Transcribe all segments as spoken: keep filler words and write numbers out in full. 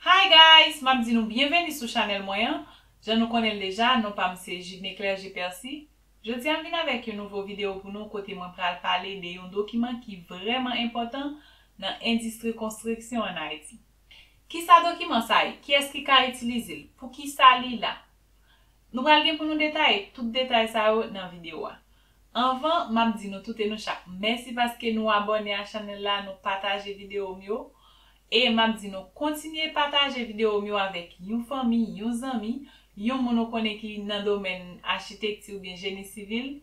Hi guys, m ap di nou byenveni sou chanèl mwen an. Jan nou konnen l deja, non pa m se Givne Clergé Percy. Jodi a m vin avèk yon nouvo videyo pou nou kote mwen pral pale de yon dokiman ki vrèman enpòtan nan endistri konstriksyon ann Ayiti. Kisa dokiman sa ye? Kiyès ki ka itilize l? Poukisa li la? Nou pral gen pou nou detaye tout detay sa yo nan videyo a. Anvan, m ap di nou tout e nou chak mèsi paske nou abòne a chanèl la, nou pataje videyo m yo. E m ap di nou kontinye pataje videyo m yo avèk yon fanmi, yon zanmi, yon moun ou konnen ki nan domèn achitekti oubyen jeni sivil,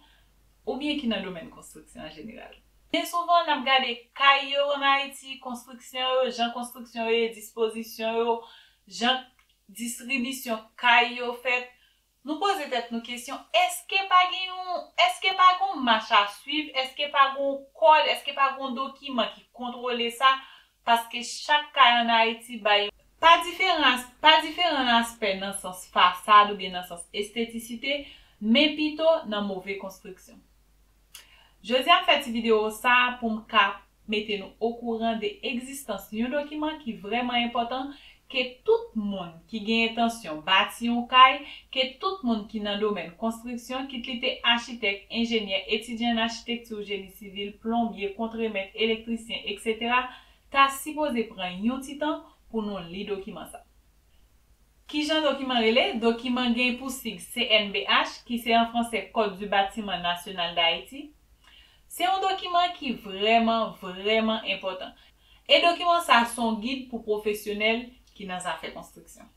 oubyen ki nan domèn konstriksyon an jeneral. Byen souvan, n ap gade kay yo ann Ayiti, konstriksyon yo, jan konstriksyon yo ye, dispozisyon yo, jan distribisyon kay yo fèt, nou poze tèt nou kesyon, èske pa gen yon, èske pa gen yon mach a swiv, èske pa gen yon kòd, èske pa gen yon dokiman ki kontwole sa? Paske chak kay ann Ayiti bay pa diferan, pa diferan aspè nan sans fasad oubyen nan sans estetisite, men pito nan move konstriksyon. Jodi a m fè ti videyo sa a pou m ka mete nou okouran de egzistans yon dokiman ki vrèman enpòtan ke tout moun ki gen entansyon bati yon kay, ke tout moun ki nan domèn konstriksyon, kit li te achitèk, enjenyè, etidyan an achitekti ou jeni sivil, plonbye, kontremèt, elektrisyen, etsetera, ta sipoze pran yon ti tan pou nou li dokiman sa. Kijan dokiman rele? Dokiman gen pou sig C N B H, ki se an franse Code du Bâtiment National d'Haïti. Se yon dokiman ki vrèman, vrèman enpòtan. E dokiman sa se yon gid pou pwofesyonèl ki nan zafè konstriksyon.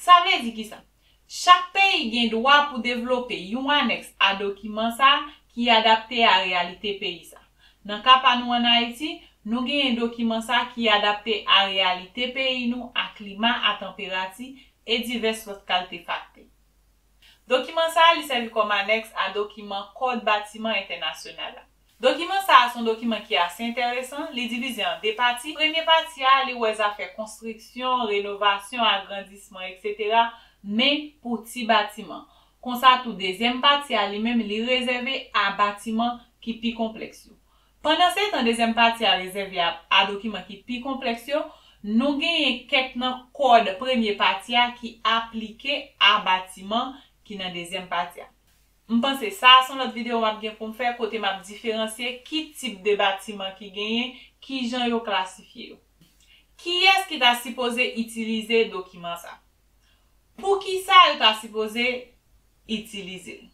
Sa vle di kisa? Chak peyi gen dwa pou devlope yon anèks a dokiman sa ki adapte a reyalite peyi sa. Nan ka pa nou ann Ayiti, nou genyen dokiman sa ki adapte a reyalite peyi nou, a klima, a tanperati e divès lòt kalite faktè. Dokiman sa a, li sèvi kòm anèks a dokiman Kòd Batiman Entènasyonal la. Dokiman sa a se yon dokiman ki ase enteresan, li divize an de pati. Premye pati a, li wè zafè konstriksyon, renovasyon, agrandisman, etsetera, men pou ti batiman. Konsa tou, dezyèm pati a li menm, li rezève a batiman ki pi konplèks yo. Pandansetan, dezyèm pati a rezève a, a dokiman ki pi konplèks yo, nou genyen kèk nan kòd premye pati a ki aplike a batiman ki nan dezyèm pati a. M panse sa a se yon lòt videyo m ap gen pou m fè kote m ap diferansye ki tip de batiman ki genyen, kijan yo klasifye yo. Kiyès ki ta sipoze itilize dokiman sa? Poukisa yo ta sipoze itilize l?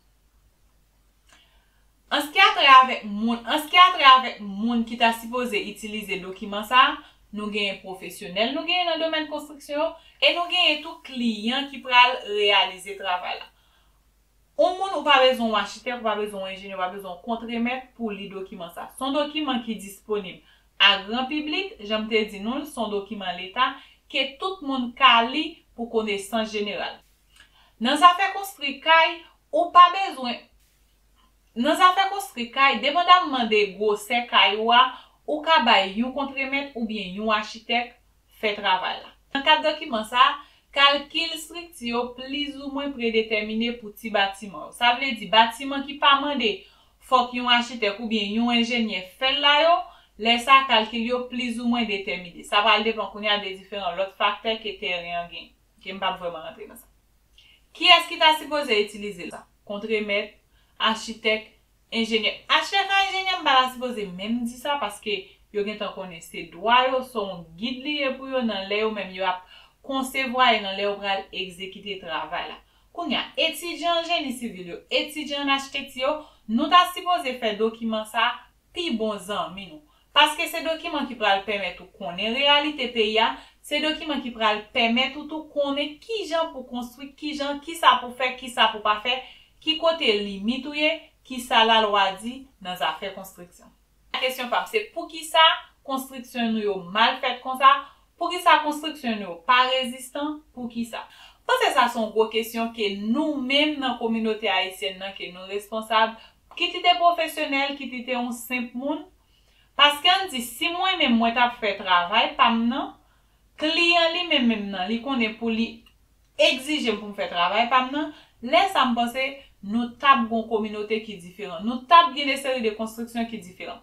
An s ki a trè avèk moun, an s ki a trè avèk moun ki ta sipoze itilize dokiman sa a, nou genyen pwofesyonèl, nou genyen nan domèn konstriksyon yo, e nou genyen tou kliyan ki pral reyalize travay la. Yon moun, ou pa bezwen yon achitèk, ou pa bezwen yon enjenyè, ou pa bezwen yon kontremèt pou li dokiman sa. Se yon dokiman ki disponib a gran piblik, jan m te di nou l, se yon dokiman leta ke tout moun ka li pou konesans jeneral. Nan zafè konstwi kay, ou pa bezwen, nan zafè konstwi kay, depandamman de gwosè kay ou a, ou ka bay yon kontremèt oubyen yon achitèk fè travay la. Nan kad dokiman sa a, kalkil estrikti yo plizoumwen predetèmine pou ti batiman yo. Sa vle di, batiman ki pa mande fòk yon achitèk oubyen yon enjenyè fè l la yo, lè sa a, kalkil yo plizoumwen detèmine. Sa pral depann kounye a de diferan lòt faktè ke teren an genyen, ke m p ap vrèman rantre nan sa. Kiyès ki ta sipoze itilize l? Kontremèt, achitèk, enjenyè. Achitèk ak enjenyè, m pa ta sipoze menm di sa, paske yo gentan konnen se dwa yo, se yon gid li ye pou yo nan lè yo menm yo ap konsevwa e nan lè yo pral egzekite travay la. Kounye a, etidyan an jeni sivil yo, etidyan an achitekti yo, nou ta sipoze fè dokiman sa a pi bon zanmi nou. Paske se dokiman ki pral pèmèt ou konnen reyalite peyi a, se dokiman ki pral pèmèt ou tou konnen kijan pou konstwi, kijan, kisa pou fè, kisa pou pa fè, ki kote limit ou ye, kisa lalwa di nan zafè konstriksyon. Kesyon pa m se poukisa konstriksyon nou yo mal fèt konsa, poukisa konstriksyon nou yo pa rezistan, poukisa? M panse sa se yon gwo kesyon ke nou menm nan kominote ayisyèn nan ke nou responsab, kit li te pwofesyonèl, kit li te yon senp moun. Paske ann di, si mwen menm mwen t ap fè travay pa m nan, kliyan li menm menm nan, li konnen pou li egzije m pou m fè travay pa m nan, lè sa a m panse nou t ap gen yon kominote ki diferan. Nou t ap gen de seri de konstriksyon ki diferan.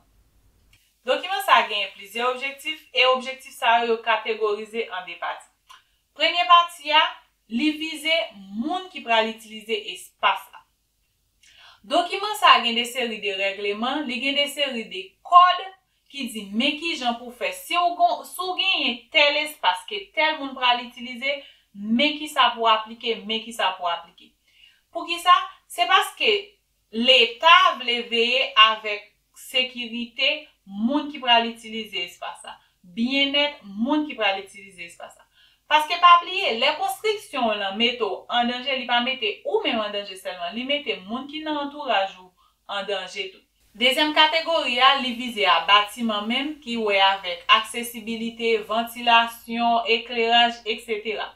Dokiman sa a genyen plizyè objektif, e objektif sa yo, yo kategorize an de pati. Premye pati a, li vize moun ki pral itilize espas la. Dokiman sa a gen de seri de règleman, li gen de seri de kòd ki di men ki jan pou fè. Si w gon, si w genyen tèl espas ke tèl moun pral itilize, men ki sa pou aplike, men ki sa pou aplike. Poukisa? Se paske Leta vle veye avèk sekirite moun ki pral itilize espas la, byennèt moun ki pral itilize espas la. Paske pa bliye, lè konstriksyon w lan mete w an danje, li pa mete ou menm an danje sèlman, li mete moun ki nan antouraj ou an danje tou. Dezyèm kategori a, li vize a batiman menm ki wè avèk aksesibilite, vantilasyon, ekleraj, etsetera.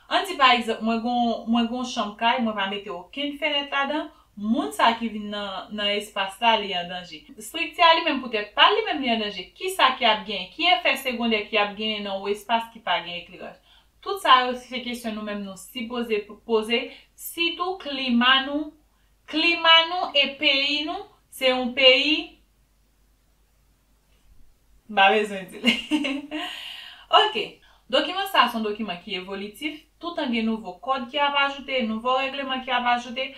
Ann di pa egzanp, mwen gon, mwen gon chanm kay, mwen pa mete okenn fenèt ladan, moun sa ki vin nan, nan espas la, li an danje. Estrikti a li menm poutèt pa l, li menm li an danje. Kisa ki ap genyen? Ki efè segondè ki ap genyen nan yon espas ki pa gen ekleraj? Tout sa yo se kesyon nou menm nou sipoze p-, poze, sitou klima nou, klima nou e peyi nou, se yon peyi M pa bezwen di l. Ok. Dokiman sa a se yon dokiman ki evolitif. Toutan gen nouvo kòd ki ap ajoute, nouvo règleman ki ap ajoute.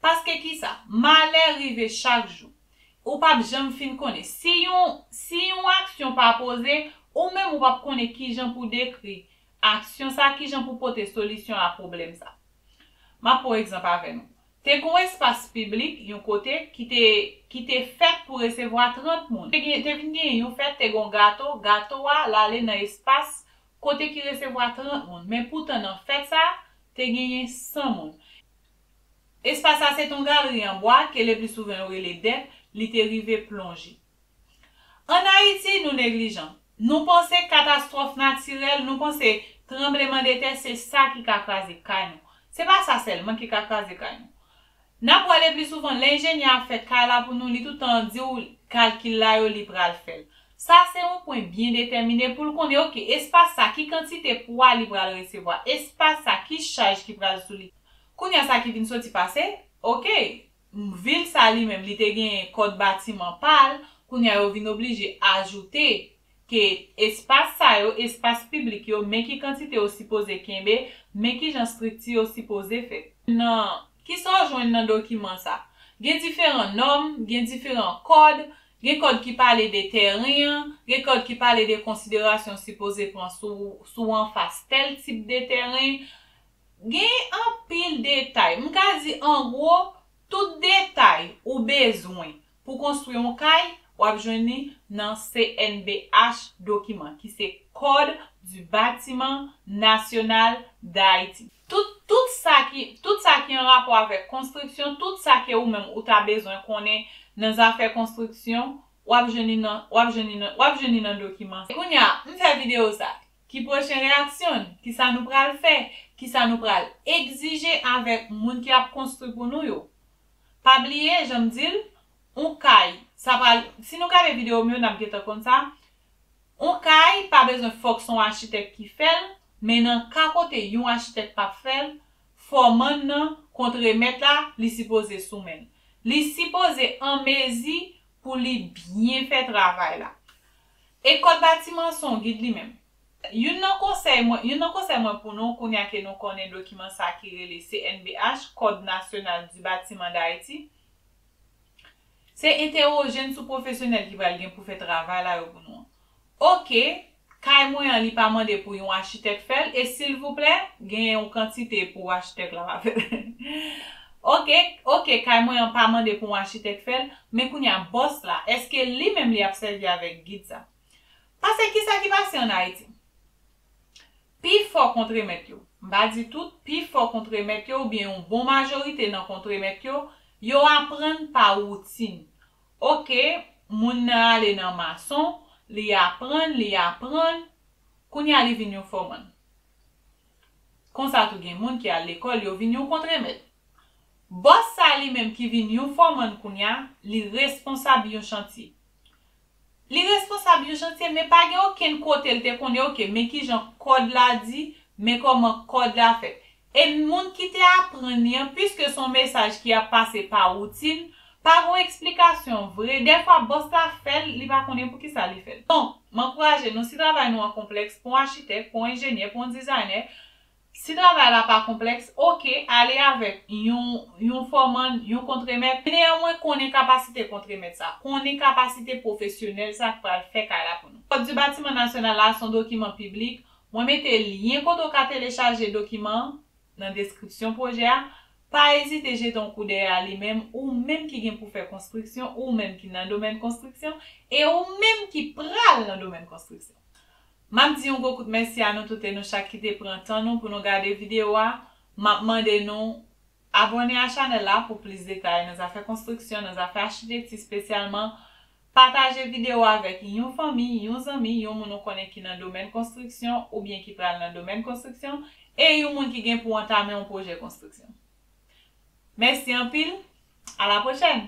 Paske kisa? Malè rive chak jou. Ou p ap janm fin konnen. Si yon, si yon aksyon pa poze, ou menm ou p ap konnen kijan pou dekri aksyon sa, kijan pou pote solisyon a pwoblèm sa. M ap pran yon egzanp avè nou. Te gen yon espas piblik, yon kote ki te, ki te fèt pou resevwa trant moun. Te gen, te vin genyen yon fèt, te gen yon gato, gato a, l ale nan espas kote ki resevwa trant moun. Men poutan nan fèt sa, te genyen san moun. Espas sa se te yon galri an bwa ke le pli souvan yo rele dèk, li te rive plonje. Ann Ayiti, nou neglijan. Nou panse katastwòf natirèl, nou panse tranblemanntè se sa ki ka kraze kay nou. Se pa sa sèlman ki ka kraze kay nou. N ap wè le pli souvan, lè enjenyè a fè kay la pou nou, li toutan di w kalkil la yo, li pral fè l. Sa se yon pwen byen detèmine pou l konnen, ok, espas sa, ki kantite pwa li pral resevwa, espas sa, ki chaj ki pral sou li. Kounye a sa ki vin soti pase, ok, vil sa li menm, li te gen kòd batiman pa l, kounye a yo vin oblije ajoute ke espas sa yo, espas piblik yo, men ki kantite yo sipoze kenbe, men ki jan estrikti yo sipoze fèt. Nan, kisa w jwenn nan dokiman sa? Gen diferan nòm, gen diferan kòd, gen kòd ki pale de tèren an, gen kòd ki pale de konsiderasyon sipoze pran sou, sou anfas tèl tip de tèren. Gen anpil detay. M ka di, an gwo, tout detay ou bezwen pou konstwi yon kay, w ap jwenn li nan C N B H dokiman, ki se Code du Bâtiment National d'Haïti. Tout, tout sa ki, tout sa ki an rapò avèk konstriksyon, tout sa ke ou menm ou ta bezwen konnen nan zafè konstriksyon, w ap jwenn li nan, w ap jwenn li nan, w ap jwenn li nan dokiman. Kounye a, m fè videyo sa. Ki pwochen reyaksyon n? Kisa nou pral fè? Kisa nou pral egzije avèk moun ki ap konstwi pou nou yo? Pa bliye, jan m di l, yon kay, sa pral, si nou gade videyo m yo, n ap gentan konn sa. Yon kay pa bezwen fòk se yon achitèk ki fè l, men nan ka kote yon achitèk p ap fè l, fòmann nan, kontremèt la, li sipoze sou men l. Li sipoze an mezi pou li byen fè travay la. E kòd batiman se yon gid li menm. Youn nan konsèy mwen, youn nan konsèy mwen pou nou, kounye a ke nou konnen dokiman sa ki rele C N B H, Code National du Bâtiment d'Haïti, se entèwoje n sou pwofesyonèl ki pral gen pou fè travay la yo pou nou an. Ok, kay mwen an, li pa mande pou yon achitèk fè l, e silvouplè, gen yon kantite pou achitèk la pa fè l. Ok, ok, kay mwen an pa mande pou yon achitèk fè l, men kounye a bòs la, èske li menm li ap sèvi avèk gid sa? Paske kisa ki pase ann Ayiti? Pifò kontremèt yo, m pa di tout, pifò kontremèt yo oubyen yon bon majorite nan kontremèt yo, yo aprann pa woutin. Ok, moun nan ale nan mason, li aprann, li aprann, kounye a li vin yon fòmann. Konsa tou gen moun ki al lekòl, yo vin yon kontremèt. Bòs sa li menm ki vin yon fòmann kounye a, li responsab yon chantye. Li responsab yon chantye, men pa gen okenn kote l te konnen, ok, men kijan kòd la di, men kòman kòd la fèt. E moun ki te aprann li an, piske se yon mesaj ki ap pase pa woutin, pa gen yon eksplikasyon vre. Dèfwa, bòs la fè l, li pa konnen poukisa li fè l. Donk, m ankouraje nou, si travay nou an konplèks, pou yon achitèk, pou yon enjenyè, pou yon dizaynè, Si travay la pa konplèks, oke, ale avèk yon, yon fòmann, yon kontremèt. Neyanmwen, konnen kapasite kontremèt sa, konnen kapasite pwofesyonèl sa k pral fè kay la pou nou. Kòd di Batiman Nasyonal la se yon dokiman piblik. Mwen mete lyen kote w ka telechaje dokiman an nan deskripsyon pwojè a. Pa ezite jete yon koudèy a li menm, ou menm ki gen pou fè konstriksyon, ou menm ki nan domèn konstriksyon, e ou menm ki pral nan domèn konstriksyon. M ap di yon gwo kout mèsi a nou tout e nou chak ki te pran tan nou pou nou gade videyo a. M ap mande nou abòne a chanèl la pou plis detay nan zafè konstriksyon, nan zafè achitekti espesyalman. Pataje videyo a avèk yon fanmi, yon zanmi, yon moun ou konnen ki nan domèn konstriksyon oubyen ki pral nan domèn konstriksyon, e yon moun ki gen pou antame yon pwojè konstriksyon. Mèsi anpil, a la pwochèn!